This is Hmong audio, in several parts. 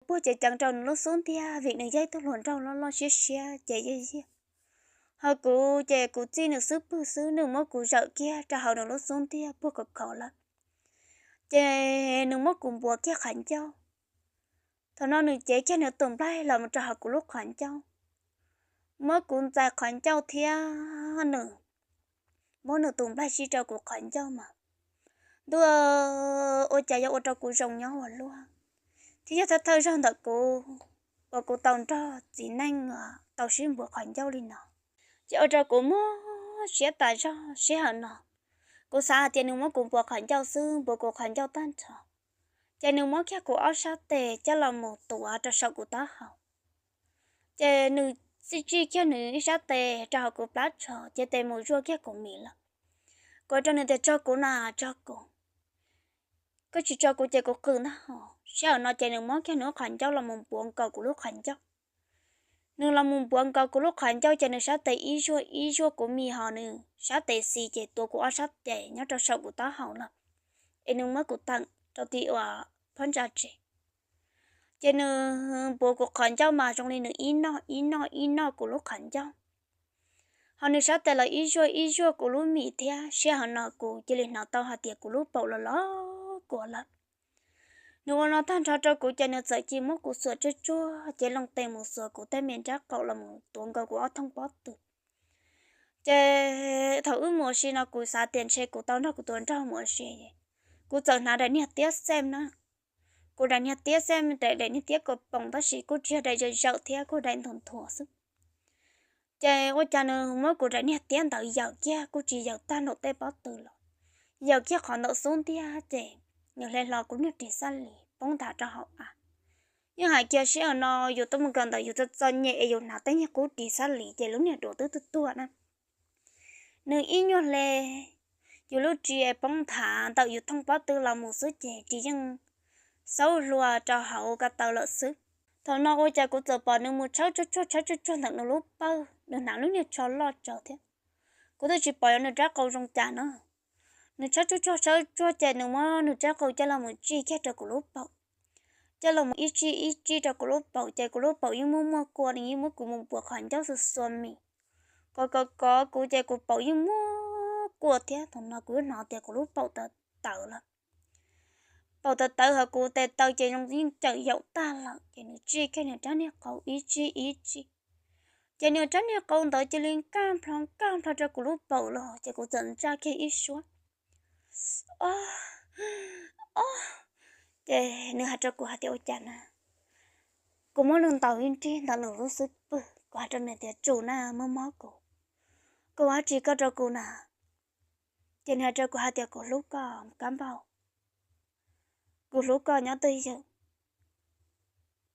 puag ceev ceev rau nws lub xub ntiag vim nws yog ib tug hluas nraug loj loj siab siab ces yog yog. Ho kuv ces kuv txij nws xub pwg xwb, nws muab kuv zawm kiag rau hauv nws lub xub ntiag puag khov khov lawm. Ces nws muab kuv npuav kiag qhov ncauj. Thaum no nws cev kiag nws tus nplaig los mus rau hauv kuv lub qhov ncauj, muab kuv ntxais qhov ncauj thiab nws muab nws tus nplaig sib rau kuv qhov ncauj mas, ntuj, ua cas yuav ua rau kuv zoo nyob ua luaj, thiab yog thawj thawj zaug ntawm kuv uas kuv tau nrog txiv neej tau sib npuav qhov ncauj li no. Ces ua rau kuv muaj siab tas zog sij hawm no. Kuv xav hais tias nws muab kuv npuav qhov ncauj xwb, npuav kuv qhov ncauj tag nrho, ces nws muab kiag kuv ob sab tes coj los mus tuav rau saum kuv taub hau. Ces nws txij tsij kiag nws ib sab tes rau hauv kuv plab tsho, ces tes mus zuaj kiag kuv mis lawm. Kuv rau nws tias, tso kuv na, tso kuv, koj tsis tso kuv ces kuv qw ntag hos. Sij hawm no ces nws muab kiag nws lub qhov ncauj los mus npuav nkaus kuv lub qhov ncauj. Nws los mus npuav nkaus kuv lub qhov ncauj ces nws sab tes ib zuaj ib zuaj kuv mis, hos nws sab tes xis ces tuav kuv ob sab tes nyob rau saum kuv taub hau lawm, es nws muab kuv teem rau tim uas phab ntsa tsev. Ces nws npuav kuv qhov ncauj mas zoo li nws ib noj ib noj ib noj kuv lub qhov ncauj. Hos nws sab tes los ib zuaj ib zuaj kuv lub mis thiab. Sij hawm no kuv cia li hnov tau hais tias kuv lub paum los los kua lawm. Nws ua no tag nrho rau kuv ces nws txawm cia muab kuv xuas tsuag tsuag, ces loo tes mus xuas kuv tej me nrab qaum los mus tuav nkaus kuv ob thooj pob tw. Ces thaum wb mus ua si no kuv xav tias ntshe kuv tau nrog kuv tus nraug mus ua si. Kuv txawm hnav daim niag tiab xeem na, kuv daim niag tiab xeem, daim niag tiab ko poos, tab sis kuj tsis yog daim zawm zawm thiab, kuj daim nthuav nthuav xwb. Ces ua cas nws muab kuv daim niag tiab ntawd yaws kiag, kuj tsis yaws tag nraum tej pob tw los, yaws kiag qhov ntawm xub ntiag, ces nws hle hlo kuv niag ris xab lis poob ntham rau hauv av. Yeej hais kiag sij hawm no yus tuaj mus kawm ntawv yus txom txom nyem es yus hnav tej niag qub ris xab lis ces lub niag duav twb tuag tuag na. Nws ib nyuag hle yus lub ris poob nthav ntawm yus thooj pob tw los mus xwb ces ris yeej xaub hlua rau hauv ko taw lawm xwb. Thaum no ua cas kuv txawm pom nws mus tshawb tsuag tsuag tshawb tsuag tsuag ntawm nws lub pawg, nws hnav lub niag tsho loj tsawv thiab. Kuv twb tsis pom yuav nws rab qau zoo cas no. Nws tshawb tsuag tsuag tshawb tsuag ces nws muab nws rab qau coj los mus tsij kiag rau kuv lub paum. Coj los mus ib tsij ib tsij rau kuv lub paum ces kuv lub paum yeej muaj muaj kua, nws yeej muab kuv mus npuav qhov ncauj xuas xuas mis, kov kov kov kuv ces kuv paum yeej muaj kua thiab. Thaum no kuv yeej hnov tias kuv lub paum tawv tawv lawm. Paum tawv tawv hos kuv tes taw ces zoo yeej cawm yaum tag lawm, ces nws tsij kiag nws rab niag qau ib tsij ib tsij. Ces nws rab niag qau ntawd cia li kaj nplho kaj nplho rau kuv lub paum los ces kuv txawm ntsaj kiag ib suab. Ces nws hais rau kuv hais tias, ua cas na? Kuv muab nws ntaus ib nrig ntawm nws lub xub pwg, kuv hais rau nws tias, tsum na, mob mob kuv, koj ua dab tsi koj rau kuv na? Ces nws hais rau kuv hais tias, kuv hlub koj kab npauj, kuv hlub koj nyob twj ywm.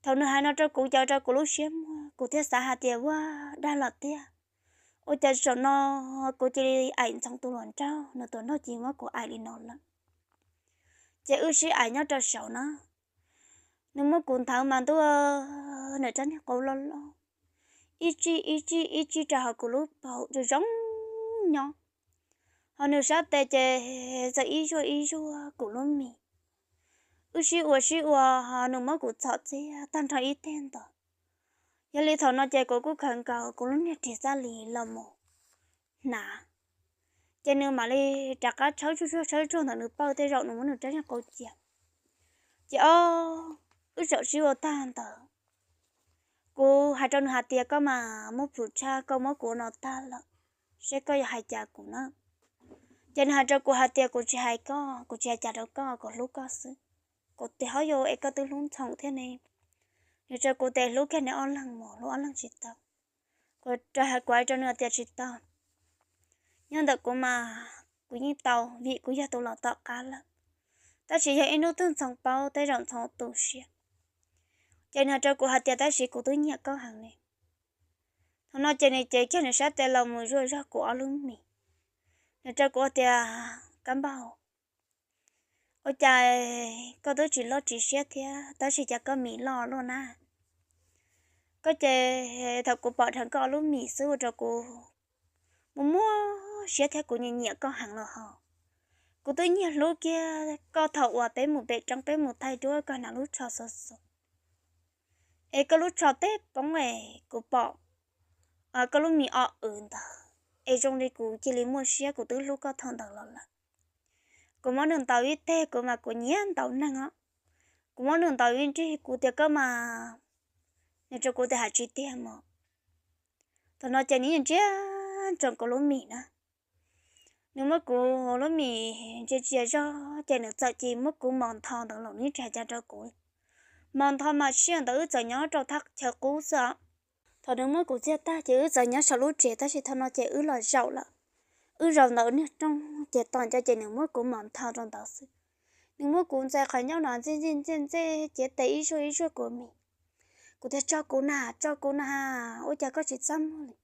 Thaum nws hais no rau kuv ces ua rau kuv lub siab muag, kuv thiaj xav hais tias, ua, dag los tiag. Ua cas zaum no kuv cia li aim ntxoov tus hluas nraug, nws tus nraug cia li muab kuv aim li no lawm. Ces wb sib aim nyob rau saud na, nws muab kuv nthawv mas ntuj, nws rab niag qau loj loj, ib tsij ib tsij ib tsij rau hauv kuv lub paum zoo zoo nyob, hos nws sab tes ces txawm ib zuaj ib zuaj kuv lub mis. Wb sib ua sib ua, nws muab kuv txhom txiag tag nrho ib teg ntawd. Yog li thaum no ces kuv kuj khaws nkaus kuv lub niag ris xab lis los mus hnav, ces nws mam li rov qab tshawb tsuag tsuag tshawb tsuag ntawm nws pawg tej zaum nws muab nws rab niag qau cia. Ces ob, wb zaum sib ua tag ntawd, kuv hais rau nws hais tias, koj mas muaj plhus tshaj, koj muab kuv ua no tag lawm, seb koj yuav hais cas kuv na. Ces nws hais rau kuv hais tias, kuv tsis hais koj, kuv tsis hais cas rau koj, kuv hlub koj xwb. Kuv tias, ho yuav es koj twb hlub Ntxhoo thiab ne. Nws rau kuv tias, hlub kiag neb ob leeg mus, hlub ob leeg tsis tau. Kuv rau hais, kuv hais rau nws tias, tsis tau. Nyob ntawm kuv mas kuv yeej tau vim kuv yog tus los tom qab lawm, tab sis yog ib hnub twg Ntxhoo paub tej zaum Ntxhoo tu siab. Ces nws hais rau kuv hais tias, tab sis kuv twb nyiam koj heev li. Thaum no ces nws cev kiag nws sab tes los mus zuaj zog kuv ob lub mis. Nws rau kuv tias, kab npauj, ua cas koj twb tsis loj tsis siab thiab tab sis cas koj mis loj luaj na? Koj ces thaum kuv pom dheev koj ob lub mis xwb ua rau kuv muaj muaj siab thiab kuv nyiam nyiam koj heev los hos. Kuv twb nyiag hlub kiag koj thaum uas peb mus pem roob peb mus thaij duab koj hnav lub tsho xuav xuav. Es koj lub tsho teb poob es kuv pom koj lub mis o w ntawd, es zoo li kuv cia li muaj siab, kuv twb hlub koj thaum ntawd los lawm. Kuv muab nws ntaus ib teg, kuv mas kuv nyiam ntaus neeg os. Kuv muab nws ntaus ib nrig, kuv tias koj mas, nws rau kuv tias hais tsis tiag mog. Thaum no ces nws yeej ntsia ntsoov kuv lub mis na. Nws muab kuv lub mis ntsia ntsia zog ces nws txawm cia li muab kuv mos ntho ntawd los, nws yeej tsis hais cas rau kuv. Mos ntho mas sij hawm ntawd wb txawm nyob rau thaj chaw qub xwb os. Thaum nws muab kuv txiag tag ces wb txawm nyob saum lub tsev, tab sis thaum no ces wb los zaum lawm. Wb zaum ntawm niag roob ces tom ncauj ces nws muab kuv mos ntho rau ntawd xwb. Nws muab kuv ntxais qhov ncauj no ntxij ntxij ntxij ntxij ciav tes ib zuaj ib zuaj kuv mis. Kuv tias tso kuv na, tso kuv na, ua cas koj tsis txaj muag li?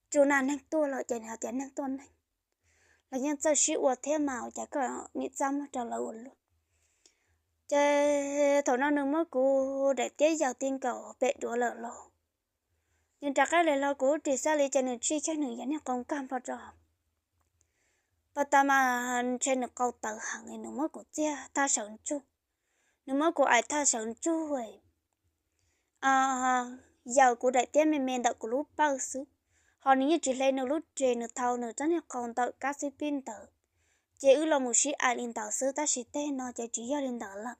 Tsuas na neeg tuaj lawm ces nws hais tias neeg tuaj neeg, lawv yeej txawj sib ua thiab mas, ua cas koj nim txaj muag rau lawv ua luaj? Ces thaum no nws muab kuv daim tiab yaws ti nkaus pem duav lawm lauj. Nws rov qab li hlo kuv lub ris xab li ces nws tsij kiag nws yam niag qau nkag npog rau hauv. Pas tas mas ntshe nws qau tawv heev, nws muab kuv txiag thaj sawv ntsug, nws muab kuv aim thaj sawv ntsug yaws kuv daim tiab me me ntawm kuv lub pawj xwb, ho nws yeej tsis hle nws lub ris, nws thau nws rab niag qau ntawm kab xib pib ntawd, ces wb los mus sib aim li ntawd xwb, tab sis tej no ces tsis yog li ntawd lawm.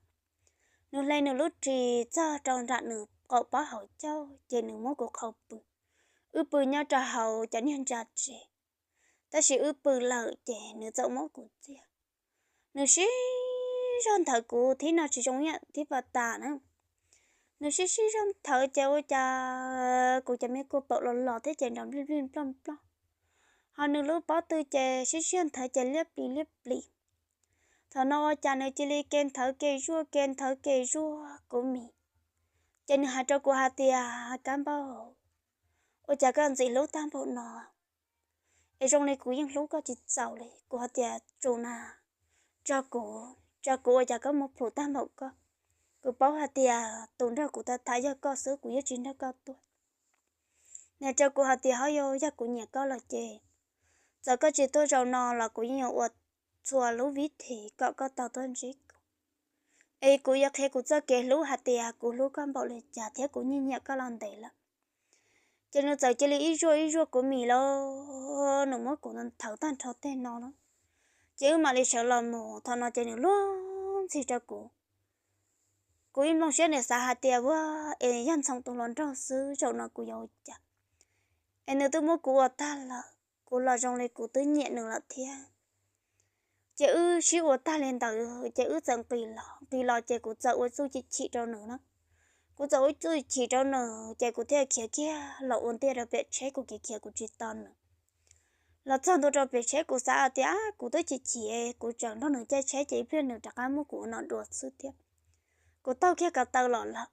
Nws hle nws lub ris txog rau nram nws qaum pob hauv caug ces nws muab kuv qhau pw. Wb pw nyob rau hauv cov niag ntsa tsev, tab sis wb pw lawm ces nws txawm muab kuv txiag. Nws sib zog nthawv kuv, thib no tsis zoo ib yam thib pas tas na. Nws sib sib zog nthawv ces ua cas kuv cov me kua paum los los thiab ces nrov nplij nplij nploj nploj, ho nws lub pob tw ces sib sib zog nthawv ces liab plis liab plis. Thaum no ua cas nws cia li ke nthawv ke zuaj ke nthawv ke zuaj kuv mis, ces nws hais rau kuv hais tias, Kab Npauj, ua cas koj ntxim hlub tag npaum no? Es zoo li kuv yeej hlub koj tsis txaus li. Kuv hais tias, Tsuas na, tso kuv, tso kuv, ua cas koj muaj plhus tag npaum koj? Kuv paub hais tias tus nrog kuv tham tham yog koj xwb, kuv yeej tsis nrog koj tuaj. Nws rau kuv hais tias, Ho yog, yog kuv nyiam koj lawm ces txawm koj tsis tuaj zaum no los kuv yeej yuav ua txhua lub vib thim kom koj tau tuaj ntsib kuv. Es kuv yuav qhia kuv txoj kev hlub hais tias kuv hlub koj npaum li cas thiab kuv nyiam nyiam koj los ntev lawm. Ces nws txawm cia li ib zuaj ib zuaj kuv mis lawm, nws muab kuv nthawv tag nrho tej no na, ces wb mam li sawv los mus. Thaum no ces nws luag ntxhi rau kuv. Kuv ib nplooj siab nws xav hais tias, Ua, es yog ntxhoo tus hluas nraug xwb, zaum no kuv yuav ua cas? Es nws twb muab kuv ua tag lawm, kuv los zoo li kuv twb nyiam nws lawm thiab. Ces wb sib ua tag li ntawd ces wb txawm nqis los, nqis los ces kuv txawm ua txuj ci chim rau nws na. Kuv txawm ua txuj ci chim rau nws ces kuv thiaj khiav kiag los ua ntej rau pem tsheb, kuv khiav khiav kuv tsis tos nws. Los txog ntua rau pem tsheb kuv xav hais tias kuv twb chim chim, kuv tseem nrog nws caij tsheb ces ib pliag nws rov qab muab kuv ua nom dua xwb thiab. Kuv taug kiag ko taw los lawm,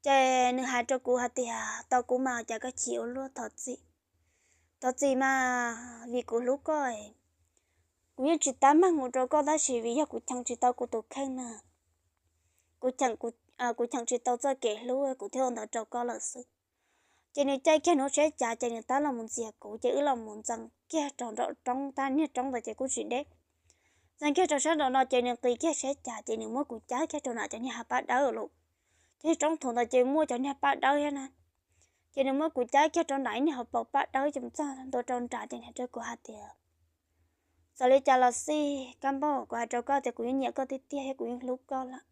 ces nws hais rau kuv hais tias, Tos kuv mas, cas koj chim ua luaj, thov txim. Thov txim mas, vim kuv hlub koj, kuv yeej tsis tab meeg mus rau koj, tab sis vim yog kuv cheem tsis tau kuv tus kheej na, kuv cheem, kuv cheem tsis tau txoj kev hlub, kuv thiaj ua ntawd rau koj lawm xwb. Ces nws caij kiag nws tsheb cav ces nws tab los mus ntxias kuv, ces wb los mus ntxeev kiag rau nraum roob, tab niag roob ntawd ces kuj tsis deb. Ntxeev kiag rau sab nraum no ces nws nqis kiag tsheb cav ces nws muab kuv cab kiag rau nram cov niag hav paj dawb lawm. Cov niag roob thuv ntawd ces muaj cov niag paj dawb thiab na. Ces nws muab kuv cab kiag rau nram ib niag hauv paus paj dawb ces mus txog ntua rau nram ces nws hais rau kuv hais tias, Txawm li cas los xij Kab Npauj, kuv hais rau koj tias kuv yeej nyiam koj tiag tiag thiab kuv yeej hlub koj lawm.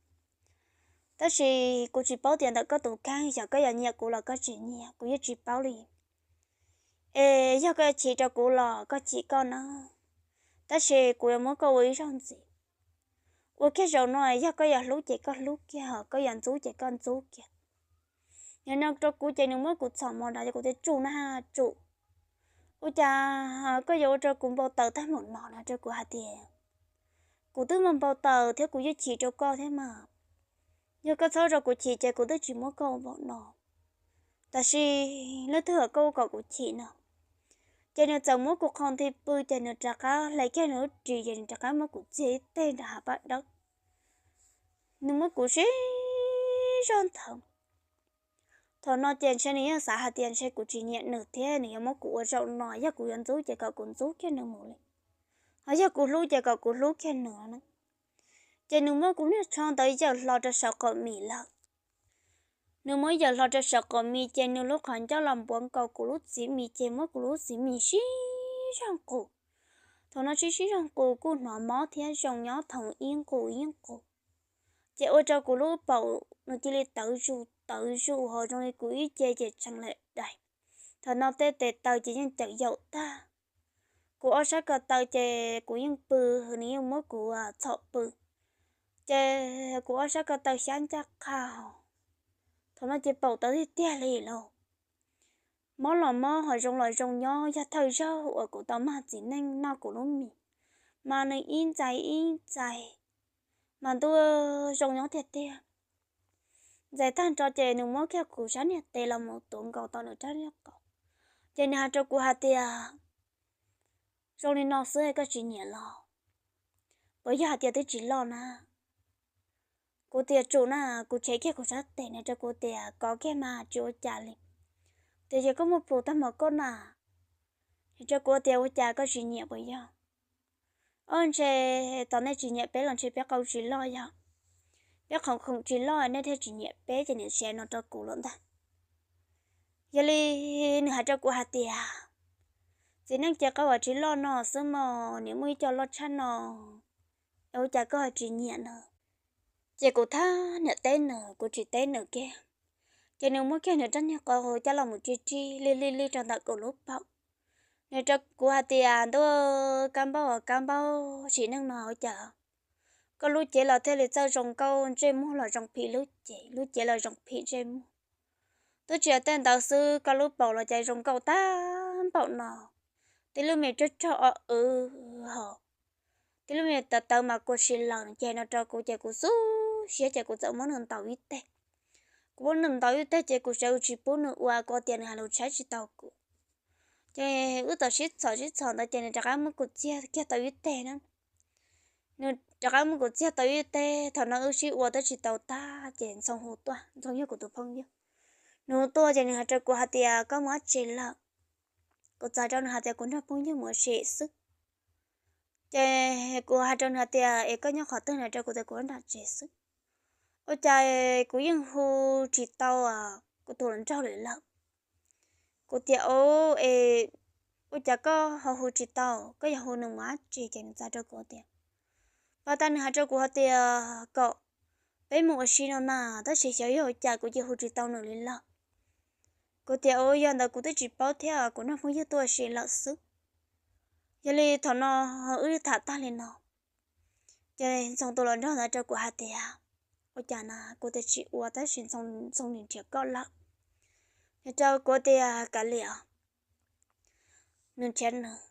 Tab sis kuv tsis paub tias ntawm koj tus kheej xyov koj yuav nyiam kuv los koj tsis nyiam, kuv yeej tsis paub li. Es yog koj yuav chim rau kuv los koj chim koj na, tab sis kuv yuav muab koj ua ib zaug ntxiv. Ua kiag zaum no, yog koj yuav hlub ces koj hlub kiag, koj yuav ntxub ces koj ntxub kiag. Nws no rau kuv ces nws muab kuv txhom mos nrad ces kuv tias, Tsum na, tsum. Ua cas koj yuav ua rau kuv npau taws tag npaum no? Nws rau kuv hais tias, Kuv twb npau taws thiab kuv yeej chim rau koj thiab mas. Yog koj txhob rau kuv chim ces kuv twb tsis muab koj ua npaum no. Tab sis leej twg kom koj ua kom kuv chim no? Ces nws txawm muab kuv qhau nthi pw ces nws rov qab hle kiag nws lub ris ces nws rov qab muab kuv txiag ib teg nram hav paj dawb. Nws muab kuv sib zog nthawv. Thaum no ces ntshe nws yeej xav hais tias ntshe kuv tsis nyiam nws thiab nws yuav muab kuv ua zaum no, yog kuv yuav ntxub ces kom kuv ntxub kiag nws mus li, ho yog kuv hlub ces kom kuv hlub kiag nws na. Ces nws muab kuv niag tsho ntawd yawm hlo rau saum qaum mis lawm. Nws muab yawm hlo rau saum qaum mis ces nws lub qhov ncauj los npuav nkaus kuv lub txiv mis ces muab kuv lub txiv mis sib zog nqus. Thaum no sib sib zog nqus kuj hnov mob thiab zoo nyob thaum ib nqus ib nqus, ces ua rau kuv lub paum nws cia li tawv zus tawv zus ho zoo li kuv ib ce ces tshee lawm dais. Thaum no tej tes taw ces yeej cawm yaum tag. Kuv ob sab ko taw ces kuv yeej pw, nws yeej muab kuv txhom pw, ces kuv ob sab ko taw xyab ncaj qha. Thaum no ces paum tawv tiag tiag li lauj. Mob los mob ho zoo los zoo nyob, yog thawj zaug uas kuv tau mag txiv neej noj kuv lub mis, mas nws ib ntxais ib ntxais, mas ntuj, zoo nyob tiag tiag. Ntxais tag nrho ces nws muab kiag kuv sab niag tes los mus tuav nkaus tau nws rab niag qau, ces nws hais rau kuv hais tias, zoo li no xwb koj tsis nyiam los? Puas yog hais tias twb tsis loj na? Kuv tias tsum na, kuv tshem kiag kuv sab tes, nws rau kuv tias kov kiag mas tsis ua cas li. Tias yog koj muaj plhus tag mog koj na. Nws rau kuv tias ua cas koj tsis nyiam puas yog? Ob ntshe tos nej tsis nyiam peb los ntshe peb qau tsis loj yog, peb qhov khoom tsis loj nej thiaj tsis nyiam peb, ces nws siv no rau kuv lawm ntag. Yog li nws hais rau kuv hais tias, txiv neej ces qau uas tsis loj no xwb mog, nws muaj ib co loj tshaj no, es ua cas koj ho tsis nyiam na? Ces kuv thab niam teb nws, kuv tsis teb nws kiag. Ces nws muab kiag nws rab niag qau coj los mus ri ri li li li rau ntawm kuv lub paum. Nws rau kuv hais tias, ntuj, kab npauj kab npauj, txiv neej no ua cas koj lub cev los thiaj li txawj zoo nkauj, ntsej muag los zoo phim lub cev, lub cev los zoo phim ntsej muag. Twb tsis yog tej ntawd xwb, koj lub paum los cas zoo nkauj tag npaum no, tib lub me rog rog o w ho, tib lub me tawv tawv mas kua si lawm, ces no rau kuv ces kuv xub siab ces kuv txawm muab nws ntaus ib teg. Kuv muab nws ntaus ib teg ces kuv sawv tsis pub nws ua, kuv tias nws hais lus saib tsis taus kuv. Ces wb txawm sib txhom sib txhom ntawd ces nws rov qab muab kuv txiag kiag tau ib teg na. Nws rov qab muab kuv txiag tau ib teg, thaum no wb sib ua twb tsis tau tag ces Ntxhoo hu tuaj, Ntxhoo yog kuv tus phooj ywg. Nws hu tuaj ces nws hais rau kuv hais tias, koj mus dab tsi lawm? Kuv txawm rau nws hais tias kuv nrog phooj ywg mus ua si xwb. Ces kuv hais rau nws hais tias, es koj nyob qhov twg? Nws rau kuv tias kuv nyob nram tsev xwb. Ua cas kuv yeej hu tsis tau kuv tus hluas nraug li lawm? Kuv tias, o, es ua cas koj ho hu tsis tau, koj yog hu nws mus dab tsi? Ces nws txawm rau kuv tias, pas tas nws hais rau kuv hais tias kom peb mus ua si no na, tab sis xyov yog ua cas kuv cia hu tsis tau nws li lawm. Kuv tias, o, yog ntawd kuv twb tsis paub thiab, kuv nrog phooj ywg tuaj ua si lawm xwb. Yog li thaum no wb tham tag li no, ces Ntxhoo tus hluas nraug ntawd rau kuv hais tias, ua cas na? Kuv tias tsis ua, tab sis Ntxhoo nws nrhiav koj lawm. Nws rau kuv tias, kav liam, nws nrhiav nws,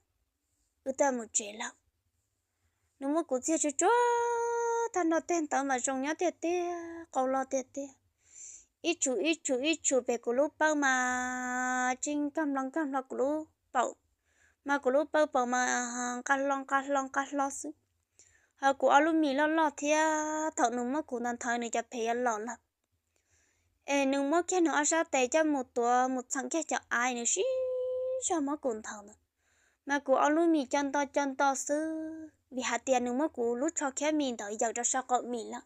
wb twb mus tsev lawm. Nws muab kuv txiag tsuag tsuag tag nrho, tej ntawd mas zoo nyob tiag tiag, qau loj tiag tiag. Ib tshum ib tshum ib tshum pem kuv lub pawg mas tsis nkag nplo nkag nplo kuv lub paum, mas kuv lub pawg paum mas nqa hlo nqa hlo nqa hlo xwb. Ho kuv ob lub mis loj loj thiab, thaum nws muab kuv ntaus nthawv nws cov phem yuav los lawm. Es nws muab kiag nws ob sab tes coj mus tuav mus txheem kiag cov av nws sib zog muab kuv ntaus ntawd, mas kuv ob lub mis co nto co nto xwb, vim hais tias nws muab kuv lub tsho khiab mis ntawd yaws rau saum qaum mis lawm,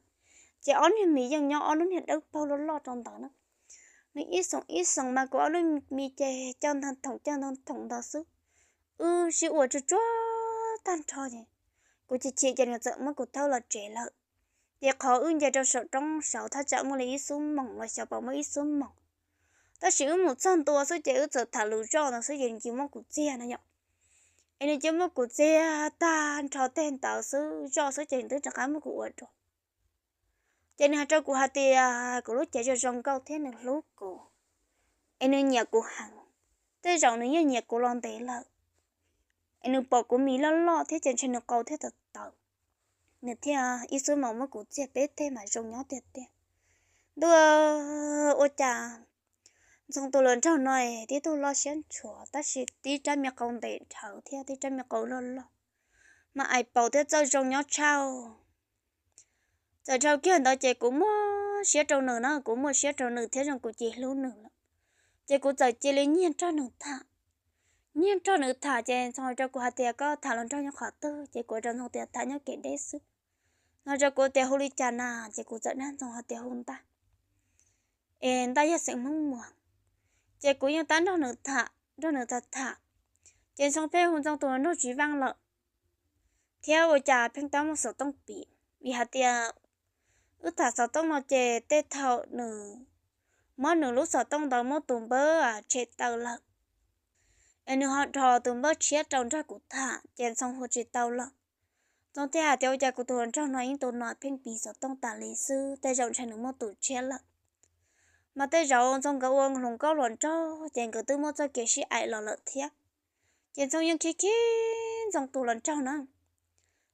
ces ob niag mis yeej nyob ob lub niag dawb paug loj loj rau ntawd na. Nws ib xoom ib xoom mas kuv ob lub mis ces co ntog thoom co ntog thoom ntawd xwb. Wb sib ua tsuag tsuag tag nrho ces kuv chim chim ces nws txawm muab kuv thauj los tsev lawm. Ces qhov wb nce rau saum roob saud thaj tsam muaj li ib xuab moos los xyov puas muaj ib xuab moos, tab sis wb mus txog ntua xwb ces wb txawm tham lus zoj ntawd xwb ces nws cia muab kuv txiag na yom. Es nws cia muab kuv txiag tag nrho tej ntawd xwb, zoj xwb ces nws twb rov qab muab kuv ua dua. Ces nws hais rau kuv hais tias kuv lub cev zoo zoo nkauj thiab nws hlub kuv, es nws nyiam kuv heev. Tej zaum nws yeej nyiam kuv los ntev lawm, es nws pom kuv mis loj loj thiab ces ntshe nws qau thiaj tawv tawv, nws thiaj ib xuab moos muab kuv txiag peb teg mas zoo nyob tiag tiag. Ntuj, ua cas Ntxhoo tus hluas nraug no tib tug loj siab ntshuav tab sis tib rab me qau ntev dhawv thiab tib rab me qau loj loj, mas ais paus thiab txawj zoo nyob tshaj. Txawm dhau kiag ntawd ces kuv muaj siab rau nws na, kuv muaj siab rau nws thiab zoo kuv cia hlub nws lawm, ces kuv txawm cia li nyiag nrog nws tham. Nyiag nrog nws tham ces Ntxhoo hais rau kuv hais tias koj tham hluas nraug nyob qhov twg, ces kuv rau Ntxhoo tias tham nyob kev deb xwb. Nws rau kuv tias hu li cas na, ces kuv txawm nrog Ntxhoo hais tias hu Ntaj. es ntaj yog xeem Hmoob Muas. Ces kuv yeej tab nrog nws tham, nrog nws tham tham, ces Ntxhoo pheej hu Ntxhoo tus hluas nraug tsis vaaj lawm, thiab ua cas pheej tab muaj xov tooj piv. Vim hais tias wb tham xov tooj no ces tej thaum nws muab nws lub xov tooj ntawd muab tus npawb tshem tawm lawm, es nws ho rho tus npawb tshiab rau nrog kuv tham ces Ntxhoo hu tsis tau lawm. Ntxhoo thiaj hais tias ua cas kuv tus hluas nraug no ib tug no pheej piv xov tooj tas li xwb, tej zaum ntshe nws muaj tus tshiab lawm. Mas tej zaum Ntxhoo nkawd ua hluas nkauj hluas nraug ces nkawd twb muaj txoj kev sib aim los lawm thiab. Ces Ntxhoo yeej khib khib Ntxhoo tus hluas nraug na.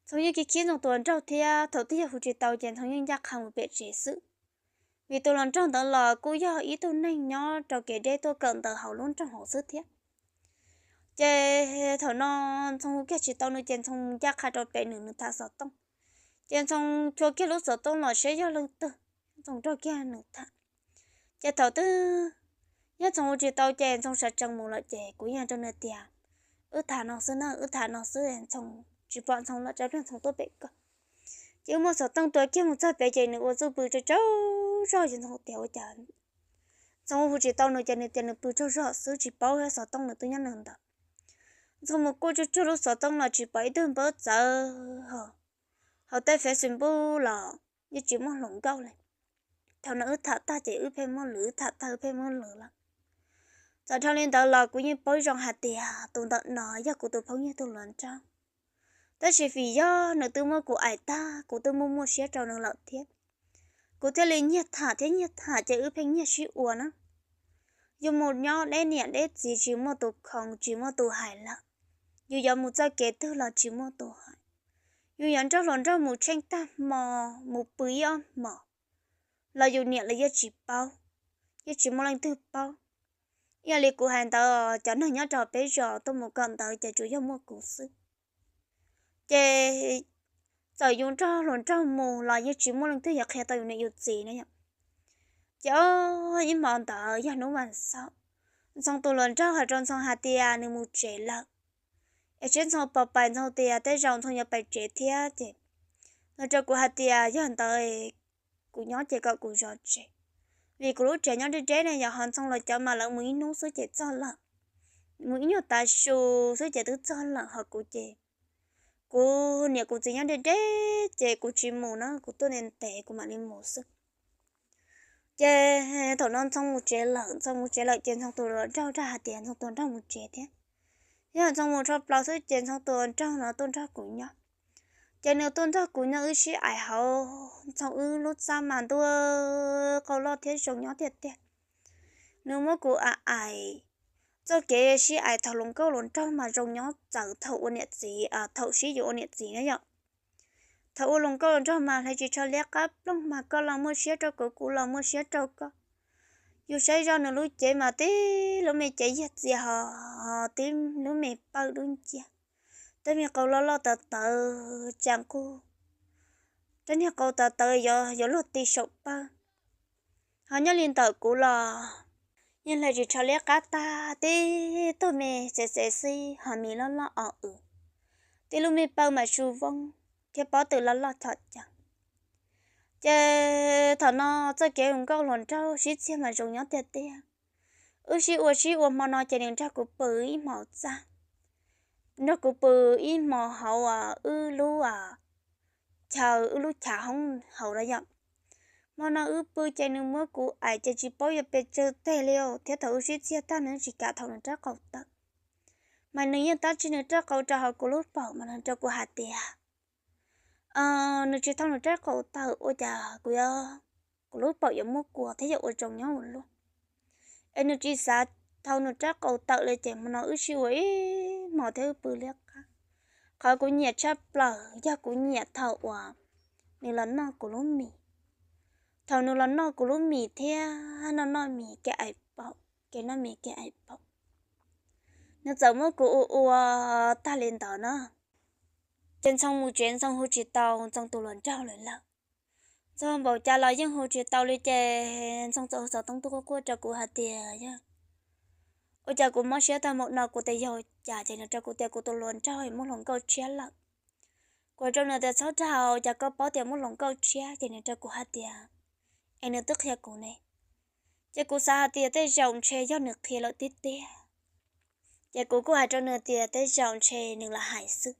Ntxhoo yeej khib khib Ntxhoo tus hluas nraug thiab, thaum twg yog hu tsis tau ces Ntxhoo yeej ncaj qha mus pem tsev xwb. Vim tus hluas nraug ntawd los kuj yog ib tug neeg nyob rau kev deb tuaj kawm ntawv hauv lub nroog hauv xwb thiab. Ces thaum no Ntxhoo hu kiag tsis tau nws ces Ntxhoo ncaj qha rau pem nws, nws tham xov tooj. Ces Ntxhoo chua kiag lub xov tooj los saib yog leej twg, Ntxhoo nrog kiag nws tham. Ces thaum twg yog Ntxhoo hu tsis tau ces Ntxhoo sawv tsees mus lawm ces kuv yeej rau nws tias, wb tham no xwb na, wb tham no xwb, Ntxhoo tsis pom Ntxhoo lawm, tsam pliag Ntxhoo tuaj pem koj. Ces wb muab xov tooj tua kiag mus txog pem ces nws ua txuj pw tsaug tsaug zog ces Ntxhoo tias ua cas, Ntxhoo hu tsis tau nws ces nws tias nws pw tsaug zog xwb tsis paub xov tooj nws twb nyob nws ntawd. Ntxhoo mus kuaj tsuj tsuag lub xov tooj los tsis pom ib tug npawb txawv, hauv tej Facebook los yeej tsis muaj hluas nkauj li. Thaum no wb tham tag ces wb pheej muaj lwm, wb tham tag wb pheej muaj lwm lawm. Txawm dhau li ntawd los kuv yeej paub zoo hais tias tus ntawm no yog kuv tus phooj ywg tus hluas nraug, tab sis vim yog nws twb muab kuv aim tag, kuv twb muaj muaj siab rau nws lawm thiab, kuv thiaj li nyiag tham thiab nyiag tham ces wb pheej nyiag sib ua na. Yus mus nyob deb niam deb txiv tsis muaj tus khoom tsis muaj tus hais lawm, yus yuav mus txoj kev twg los tsis muaj tus hais. Yus yuav nrog hluas nraug mus tsheej tag hmo, mus pw ib ob hmos los yus niam los yeej tsis paub, yeej tsis muaj leej twg paub. Ib yam li kuv hais ntawd, cov neeg nyob rau peb zos tuaj mus kawm ntawv ces tsuas yog muaj kuv xwb. Ces txawm yus nrog hluas nraug mus los yeej tsis muaj leej twg yuav qhia tau yus niam yus txiv na yom. Ces o, ib hmo ntawd yog hnub vas xaum, Ntxhoo tus hluas nraug hais rau Ntxhoo hais tias nws mus tsev lawm, es seb Ntxhoo puas pais. Ntxhoo tias tej zaum Ntxhoo yuav pais tsev thiab ces nws rau kuv hais tias yog ntawd kuv nyob ces kom kuv zov tsev, vim kuv lub tsev nyob deb deb ne yom, ho Ntxhoo los cov mas lawv mus ib hnub xwb ces txog lawm, mus ib nyuag tav su xwb ces twb txog lawm, ho kuv ces kuv niam kuv txiv nyob deb deb ces kuv tsis mus na, kuv tuaj ntev ntev kuv mam li mus xwb. Ces thaum no Ntxhoo mus tsev lawm, Ntxhoo mus tsev lawm ces Ntxhoo tus hluas nraug dag hais tias Ntxhoo tus nraug mus tsev thiab. Yog Ntxhoo mus rho plaws xwb ces Ntxhoo tus nraug no tuaj nrog kuv nyob. Ces nws tuaj nrog kuv nyob wb sib aim hauv Ntxhoo wb lub txaj mas ntuj qau loj thiab zoo nyob tiag tiag. Nws muab kuv aim aim, txoj kev sib aim thaum hluas nkauj hluas nraug mas zoo nyob txawv thaum ua niam txiv, thaum sib yuav ua niam txiv na yom. Thaum ua hluas nkauj hluas nraug mas hle tsis tsho liab qab ploog mas koj los muaj siab rau kuv, kuv los muaj siab rau koj. Yus saib zoj nws lub cev mas tib lub me cev yag txias ho, tib lub me pawg dub nciab, tej me qau loj loj tawv tawv tsa nqug, tej niag qau tawv tawv yuav luag ti saum pawg. Ho nyob li ntawm kuv los yeej hle tsis tsho liab qab tag, tib tug me xev xev xib ho mis loj loj o w, tib lub me pawg mas su voob thiab pob tw loj loj chom cawv. Ces thaum no txoj kev hluas nkauj hluas nraug sib txiag mas zoo nyob tiag tiag. Wb sib ua sib ua hmo no ces nws nrog kuv pw ib hmos txaj, nrog kuv pw ib hmos hauv wb lub chaw, wb lub chav hoob hauv na yom. Hmo no wb pw ces nws muab kuv aim ces tsis paub yuav pes tsawg teg li thiab thaum wb sib txiag tag nws tsis kam thaum nws rab qau tawm, mas nws yeej tab tsis nws rab qau rau hauv kuv lub paum mas nws rau kuv hais tias nws tsis thau nws rab qau tawm ua cas kuv, kuv lub paum yuav muab kua thiab yuav ua zoo nyob ua luaj. Es nws tsis xav thau nws rab qau tawm li ces hmo no wb sib ua ib hmos thiab wb pw liab qab. Qhov kuv nyiam tshaj plaws yog kuv nyiam thaum uas nws los noj kuv lub mis. Thaum nws los noj kuv lub mis thiab noj noj mis kev aim paum, kev noj mis kev aim paum, nws txawm muab kuv ua ua tag li ntawd na. Ces Ntxhoo mus tsev, Ntxhoo hu tsis tau Ntxhoo tus hluas nraug lawm lawm. Ntxhoo npaum cas los yeej hu tsis tau li ces Ntxhoo txawm hu xov tooj tuaj quaj quaj rau kuv hais tias yog ua cas kuv mob siab tag npaum no, kuv tias yog cas ces nws rau kuv tias kuv tus hluas nraug muaj hluas nkauj tshiab lawm. Kuv rau nws tias txhob dag, cas koj paub tias muaj hluas nkauj tshiab? Ces nws rau kuv hais tias es nws twb qhia kuv ne. Ces kuv xav hais tias tej zaum ntshe yog nws qhia lawm tiag tiag. Ces kuv kuj hais rau nws tias tej zaum ntshe nws lam hais xwb.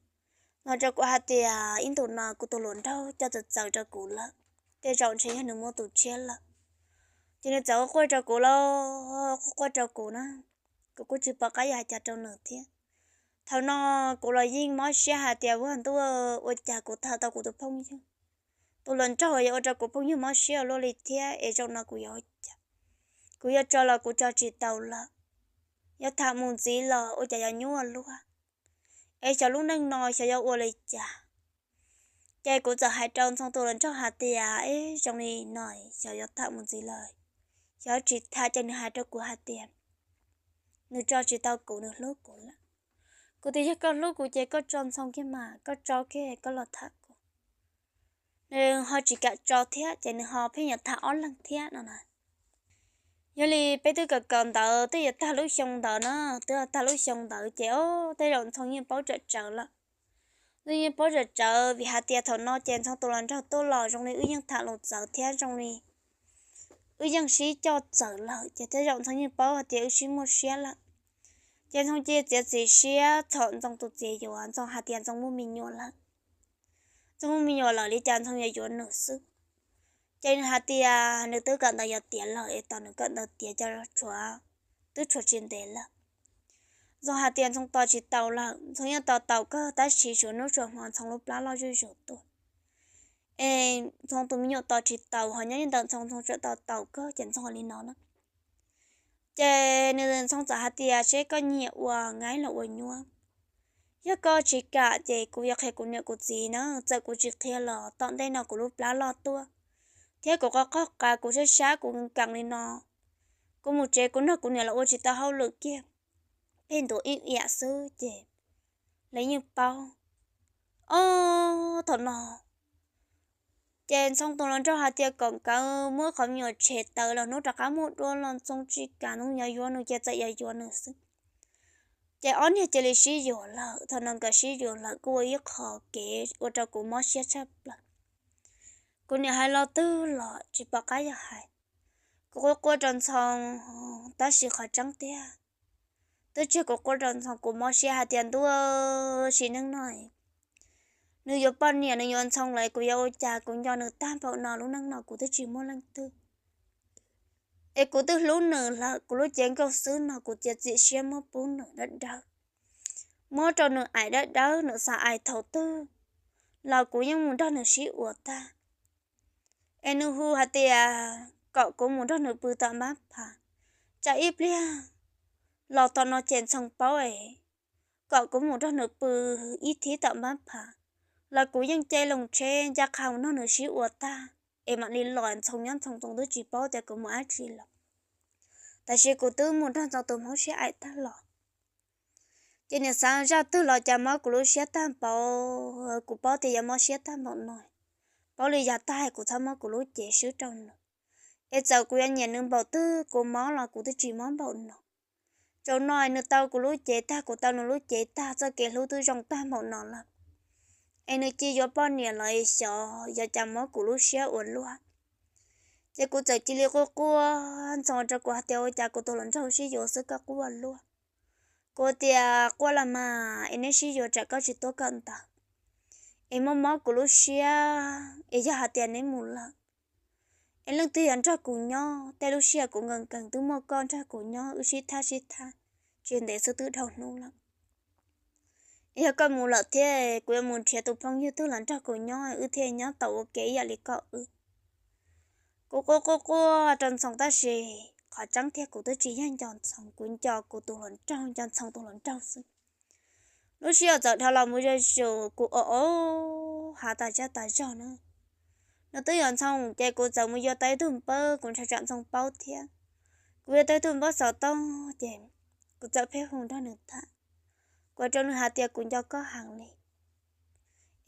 Nws hais rau kuv hais tias ib ntus no kuv tus hluas nraug coj txawv txawv rau kuv lawm, tej zaum ntshe yog nws muaj tus tshiab lawm. Ces nws txawm quaj quaj rau kuv lauj, quaj quaj rau kuv na. Kuv kuj tsis pom qab yuav hais cas rau nws thiab. Thaum no kuv los yeej mob siab hais tias ua ntuj, ua cas kuv tham tau kuv tus phooj ywg, tus hluas nraug yuav ua rau kuv phooj ywg mob siab ua luaj li thiab es zaum no kuv yuav ua cas? Kuv yuav tso los kuv tso tsis tau lawm, yuav tham mus ntxiv los ua cas yuav nyuaj luaj, es xyov lub neej no xyov yuav ua li cas. Ces kuv txawm hais rau Ntxhoo tus hluas nraug hais tias, eb, zoo li no xyov yuav tham mus ntxiv los xyov tsis tham, ces nws hais rau kuv hais tias nws tso tsis tau kuv, nws hlub kuv lawm. Kuv tias yog koj hlub kuv ces koj tso Ntxhoo kiag mas, koj tso kiag koj los tham kuv. Nws ho tsis kam tso thiab ces nws ho pheej yuav tham ob leeg thiab no na. Yog li peb twb kawm kawm ntawv twb yuav tag lub xyoo ntawd na, twb tag lub xyoo ntawd ces o, tej zaum Ntxhoo yeej paub tsawm tsawv lawm. Yeej paub tsawm tsawv vim hais tias thaum no ces Ntxhoo tus hluas nraug tuaj los zoo li wb yeej tham lus txawv thiab zoo li wb yeej sib coj txawv lawm ces tej zaum Ntxhoo yeej paub hais tias wb sib muaj siab lawm. Ces Ntxhoo cia txiav txim siab txhom Ntxhoo tus txiv yuav, Ntxhoo hais tias Ntxhoo muaj me nyuam lawm. Ntxhoo muaj me nyuam lawm li cas Ntxhoo yuav yuav nws xwb. Ces nws hais tias nws twb kawm ntawv yuav tiav lawm es tos nws kawm ntawv tiav cov tshuav, twb tshuav tsis ntev lawm. Ntxhoo hais tias Ntxhoo tos tsis tau lawm, Ntxhoo yeej tos tau kawg tab sis suav hnub suav hmo Ntxhoo lub plab loj zuj zus tuaj. Es Ntxhoo tus me nyuam tos tsis tau ho nyob li ntawm Ntxhoo, Ntxhoo tseem tos tau kawg ces Ntxhoo li no na. Ces nws Ntxhoo txawm hais tias seb koj nyiam ua nqaij los ua nyuab. Yog koj tsis kam ces kuv yuav qhia kuv niam kuv txiv na, txawm kuv tsis qhia los tom ntej no kuv lub plab loj tuaj thiab kuv qoj qoj qa kuv sab sab kuv nkees li no, kuv mus tsev kuv nrog kuv niam los ua tsis tau hauj lwm kiag, pheej ntuav ib iam xwb ces lawv yeej paub. Ob thaum no ces Ntxhoo tus hluas nraug hais tias kom nkawd muab qhov me nyuam tshem tawm los hnub rov qab muaj dua los Ntxhoo tsis kam, Ntxhoo yuav yuav nws ces txawm yuav yuav nws xwb. Ces ob niag cia li sib yuav lawm, thaum no nkawd sib yuav lawm kuj ua ib qho kev ua rau kuv mob siab tshaj plaws. Kuv niam hais lo twg los tsis pom qab yog hais. Kuv quaj quaj rau Ntxhoo, tab sis qhov tseeb tiag twb tsis yog kuv quaj rau Ntxhoo, kuv mob siab hais tias ntuj, sim neej no nws yuav poj niam nws yuav Ntxhoo lawm kuv yuav ua cas, kuv nco nws tag npaum no lub neej no kuv twb tsis muaj leej twg. Es kuv twb hlub nws lawm, kuv lub cev nkauj xwb no kuv txiav txim siab muab pub nws dawb dawb, muab rau nws aim dawb dawb, nws xav aim thaum twg los kuv yeej mus nrog nws sib ua tag. Es nws hu hais tias kom kuv mus nrog nws pw tom npab phav, tsam ib pliag los tom no ces Ntxhoo paub es kom kuv mus nrog nws pw ib thib tom npab phav los kuv yeej cia loo tsheb ncaj qha mus nrog nws sib ua tag es mam li los, Ntxhoo nyob Ntxhoo Ntxhoo twb tsis paub tias kuv mus dab tsi los. Tab sis kuv twb mus nrog Ntxhoo tus Hmoob sib aim tag los. Ces niam xav zaj twg los cas mob kuv lub siab tag npaum, kuv paub tias yuav mob siab tag npaum no, paub li yav tag kuv txhob muab kuv lub cev swb rau nws. Es txawm kuv yuav nyiam nws npaum twg kuv mob los kuv twb tsis mob npaum no. Tsaum no nws tau kuv lub cev tag kuv tau nws lub cev tag, txoj kev hlub twb zoo tag npaum no lawm. Es nws cia yuav poj niam los xyov yuav cas mob kuv lub siab ua luaj. Ces kuv txawm cia li quaj quaj, Ntxhoo rau kuv hais tias ua cas kuv tus hluas nraug sib yuav xwb koj quaj ua luaj. Kuv tias quaj los mas, es neb sib yuav tsam koj tsis tuaj kawm ntawv, es mob mob kuv lub siab, es yog hais tias neb mus lawm es leej twg yuav nrog kuv nyob, tej lub sij hawm kuv nkees nkees twb muaj koj nrog kuv nyob wb sib thab sib thab, tsis ntev xwb twb dhau hnub lawm. Es yog koj mus lawm thiab kuv yuav mus nrhiav tus phooj ywg twg los nrog kuv nyob wb thiaj nyob tau ua ke ib yam li koj wb. Kuv quaj quaj quaj rau Ntxhoo tab sis qhov tseeb tiag kuv twb tsis yog nco Ntxhoo, kuv nco kuv tus hluas nraug, nco Ntxhoo tus hluas nraug xwb. Lub sij hawm txawm dhau los mus zuj zus kuv o o hav tas zaj tas zog na. Nws twb yuav Ntxhoo ces kuv txawm mus yuav tau ib tug npawb, kuv ntshai tsam Ntxhoo paub thiab. Kuv yuav tau ib tug npawb xov tooj ces kuv txawm pheej hu nrog nws tham. Kuv hais rau nws hais tias kuv nco koj heev li,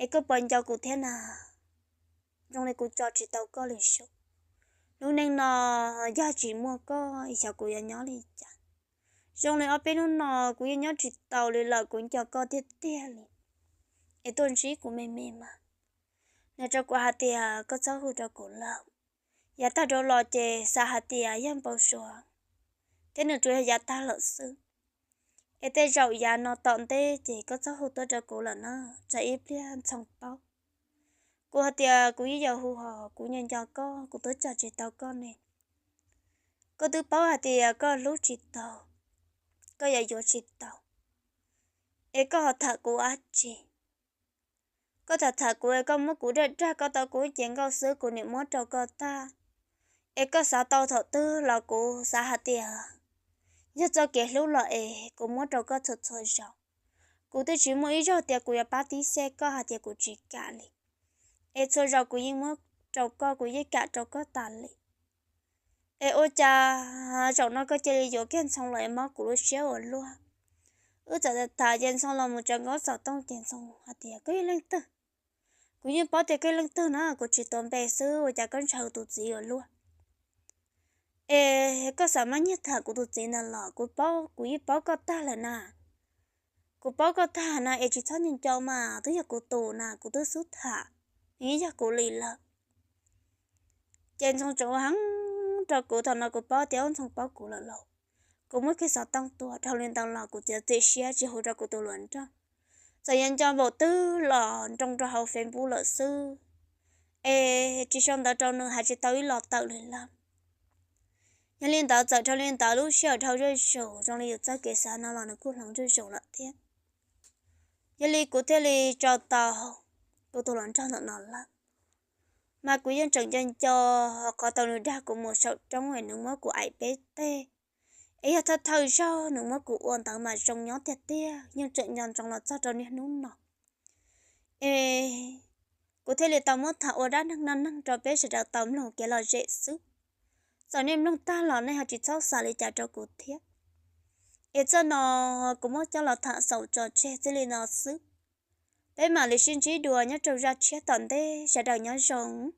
es koj puas nco kuv thiab na? Zoo li kuv tso tsis tau koj li sub. Lub neej no yog tsis muaj koj xyov kuv yuav nyob li cas. Zoo li ob peb hnub no kuv yeej nyob tsis tau li lawm, kuv nco koj tiag tiag li. Es tuaj ntsib kuv me me mas. Nws rau kuv hais tias koj txhob hu rau kuv lawm, Yav tag dhau los ces xav hais tias yog npau suav, thiab nws tsuas yog yav tag lawm xwb. Es tej zaum yav no tom ntej ces koj txhob hu tuaj rau kuv lawm na, tsam ib pliag Ntxhoo paub. Kuv hais tias kuv yeej yuav hu hos kuv nco nco koj, kuv twb tsa tsis tau koj ne. Koj twb paub hais tias koj hlub tsis tau, koj yuav yuav tsis tau, es koj ho tham kuv dab tsi? Koj tham tham kuv es koj muab kuv dag dag, koj tau kuv cev nkauj xwb kuv niam muab rau koj tag. Es koj xav tau thaum twg los kuv xav hais tias yog txoj kev hlub los es kuv muab rau koj txhua txhua zaus. Kuv twb tsis muaj ib zaug tias kuv yuav pab tib xeb koj hais tias kuv tsis kam li. Es txhua zaus kuv yeej muab rau koj, kuv yeej kam rau koj tas li. Es ua cas zaum no koj cia li yuav kiag Ntxhoo los es mob kuv lub siab ua luaj? Wb txawm tham tham ces Ntxhoo los mus tsaws nkaus xov tooj ces Ntxhoo hais tias koj yog leej twg? Kuv yeej paub tias koj yog leej twg na, kuv tsis tuav npe xwb ua cas koj ntshaw tus txiv ua luaj? Es koj xav maj nyiag tham kuv tus txiv ntawd los kuv paub, kuv yeej paub koj tag lawm na. Kuv paub koj tag na es tsis txhob nco nco mas, twb yog kuv tus na, kuv twb xub tham, nws yeej yog kuv li lawm. Ces Ntxhoo tseem ua heev rau kuv, thaum no kuv paub tias Ntxhoo paub kuv lawm lauj. Kuv muab kiag xov tooj tua, dhau li ntawd los kuv txiav txim siab tsis hu rau kuv tus hluas nraug. Txawm yuav nco npaum twg los nroo rau hauv Facebook lawm xwb, es tsis sau ntawv rau nws hais tsis tau ib los tawm li lawm. Yog li ntawd txawm dhau li ntawd lub sij hawm dhau zuj zus, zoo li yus txoj kev xav no los nws kuj hloov zuj zus lawm thiab. Yog li kuv thiaj li tso tau kuv tus hluas nraug ntawm no lawm. Mas kuv yeej tseem nco nco qhov tau nws dag kuv mus saum roob es nws muab kuv aim peb teg, es yog thawj thawj zaug nws muab kuv ua ntawd mas zoo nyob tiag tiag, yeej tseem nco ntsoov los txog rau niaj hnub no. Es kuv thiaj li tau muab tham ua dab neeg no neeg rau peb sawv daws tau mloog kev lom zem xwb. Txawm nej mloog tag los nej ho tsis txhob xav li cas rau kuv thiab. Es zaj no kuv muab coj los tham xaus tso tseg txij li no xwb. Peb mam li sib ntsib dua nyob rau zaj tshiab tom ntej, sawv daws nyob zoo.